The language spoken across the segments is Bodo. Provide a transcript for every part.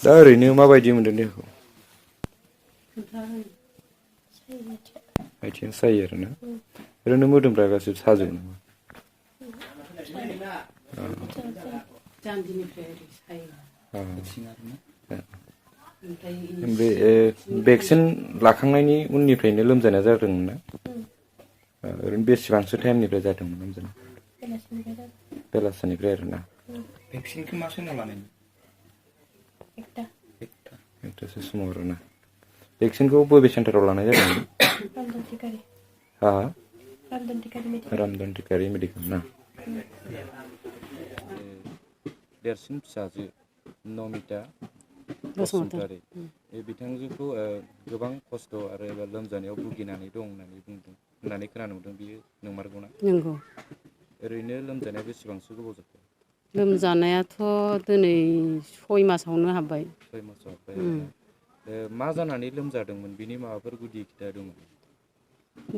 दा ओरैनो माबायदि मोनदों देहाखौ? आथिं सायो आरोना ओरैनो मोदोमफ्रा गासिबो साजोबो नामा? बे भेक्सिन लाखांनायनि उननिफ्रायनो लोमजानाया जादोंमोन ना? ओरैनो बेसेबांसो टाइमनिफ्राय जादोंमोन लोमजानाया? बेलासिनिफ्राय आरोना। भेक्सिनखौ मा समाव लानायमोन? एकथासो समाव आरोना। भेक्सिनखौ बबे सेन्टाराव लानाय जादोंमोन? रामधन टिकारि मेडिकेल ना? देरसिन फिसाजो नमिता बसुमतारी बिथांजोखौ गोबां खस्थ' आरो लोमजानायाव भुगिनानै दं होननानै खोनानो मोनदों, बियो नंमारगौना? नंगौ। ओरैनो लोमजानाया बेसेबांसो गोबाव जाखो? लोमजानायाथ' दिनै 6 मासावनो हाबबाय। 6 मासाव हाबबाय। मा जानानै लोमजादोंमोन, बिनि माबाफोर गुदि खिथा दंमोन?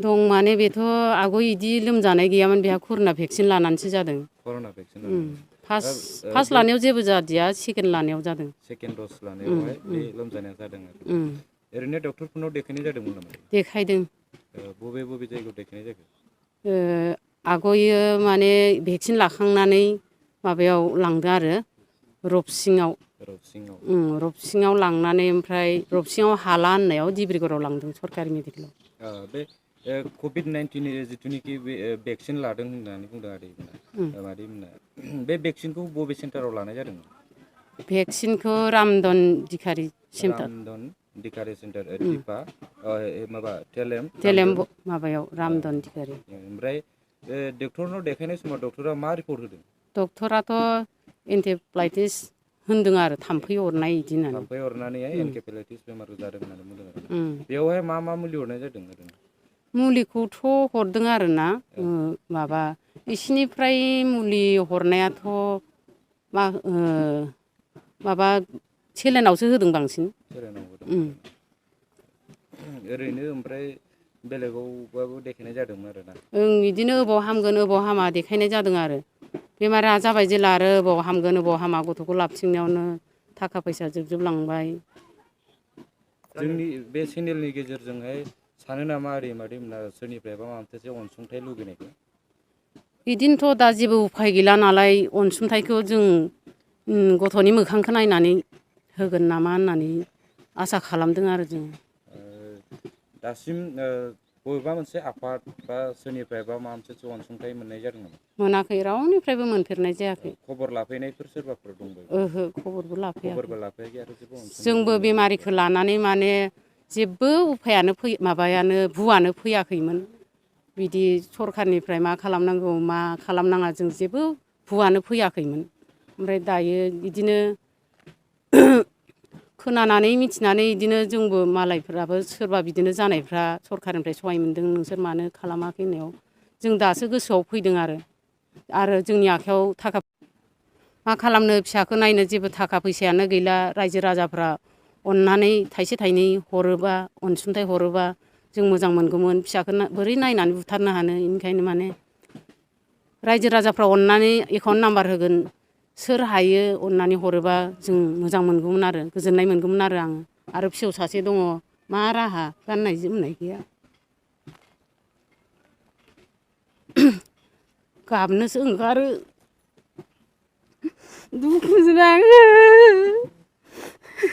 दं माने बेथ' आगय इदि लोमजानाय गैयामोन, बेहा कर'ना भेक्सिन लानानैसो जादों। कर'ना भेक्सिन फार्स्ट लानायाव जेबो जादिया, सेकेन्ड लानायाव जादों। सेकेन्ड द'ज लानायावहाय बे लोमजानाया जादों आरो। ओरैनो डक्टरफोरनाव देखायनाय जादोंमोन नामा? देखायदों। बबे जायगायाव देखायनाय जाखो? आगयो माने भेक्सिन लाखांनानै माबायाव लांदों आरो रबसिङाव लांनानै ओमफ्राय रबसिङाव हाला होननायाव डिब्रुगड़आव लांदों सरकारि मेडिकेलाव। बे कभिड-19 जिथुनिखि बे भेक्सिन लादों होननानै बुंदों मादैमोना, बे भेक्सिनखौ बबे सेन्टाराव लानाय जादोंमोन? भेक्सिनखौ रामधन दिखारि सेन्टार। रामधन दिखारि सेन्टार दिपा माबा टेलेम माबायाव रामधन दिखारि। ओमफ्राय डक्टरनाव देखायनाय समाव डक्टरा मा रिपर्ट होदों? डक्टराथ' एन्सेफेलाइटिस होनदों आरो, थाम्फै अरनाय इदि होननानै। थाम्फै अरनानैहाय एन्सेफेलाइटिस बेमार जादों होननानै बुंदों आरो। बेवहाय मा मुलि हरनाय जादों ओरैनो? मुलिखौथ' हरदों आरोना, माबा इसिनिफ्राय मुलि हरनायाथ' माबा सेलेनावसो होदों बांसिन। सेलेनाव होदों। ओरैनो ओमफ्राय बेलेगावबाबो देखायनाय जादोंमोन आरोना? बिदिनो अबाव हामगोन अबाव हामा देखायनाय जादों आरो। बेमारा जाबाय जेला आरो अबाव हामगोन अबाव हामा, गथ'खौ लाबथिंनायावनो थाखा फैसा जोबलांबाय। जोंनि बे चेनेलनि गेजेरजोंहाय सानो नामा मादैमोना सोरनिफ्रायबा माबा मोनसे अनसुंथाइ लुबैनायखौ? बिदिनोथ' दा जेबो उफाय गैला नालाय, अनसुंथाइखौ जों गथ'नि मोखांखौ नायनानै होगोन नामा होननानै आसा खालामदों आरो जों। दासिम बबेबा मोनसे आफाद बा सोरनिफ्रायबा माबा मोनसे अनसुंथाइ मोननाय जादों नामा? मोनाखै, रावनिफ्रायबो मोनफेरनाय जायाखै। खबर लाफैनायफोर सोरबाफोर दंबायो? ओहो, खबरबो लाफैयाखै आरो जोंबो बेमारिखौ लानानै माने जेबो उफायानो भुआनो फैयाखैमोन। बिदि सरखारनिफ्राय मा खालामनांगौ मा खालामनाङा जों जेबो भुआनो फैयाखैमोन। ओमफ्राय दायो बिदिनो खोनानानै मिथिनानै बिदिनो जोंबो मालायफ्राबो सोरबा बिदिनो जानायफ्रा सरखारनिफ्राय सहाय मोनदों, नोंसोर मानो खालामाखै होननायाव जों दासो गोसोआव फैदों आरो जोंनि आखायाव मा खालामनो, फिसाखौ नायनो जेबो थाखा फैसायानो गैला। रायजो राजाफ्रा अननानै थाइसे थाइनै हरोबा, अनसुंथाइ हरोबा जों मोजां मोनगौमोन। फिसाखौ बोरै नायनानै बुथारनो हानो, बेनिखायनो माने रायजो राजाफ्रा अननानै एकाउन्ट नाम्बार होगोन, सोर हायो अननानै हरोबा जों मोजां मोनगौमोन आरो गोजोननाय मोनगौमोन आरो फिसौ सासे दङ, मा राहा, गाननाय जोमनाय गैया। गाबनोसो ओंखारो, दुखुसो नाङो।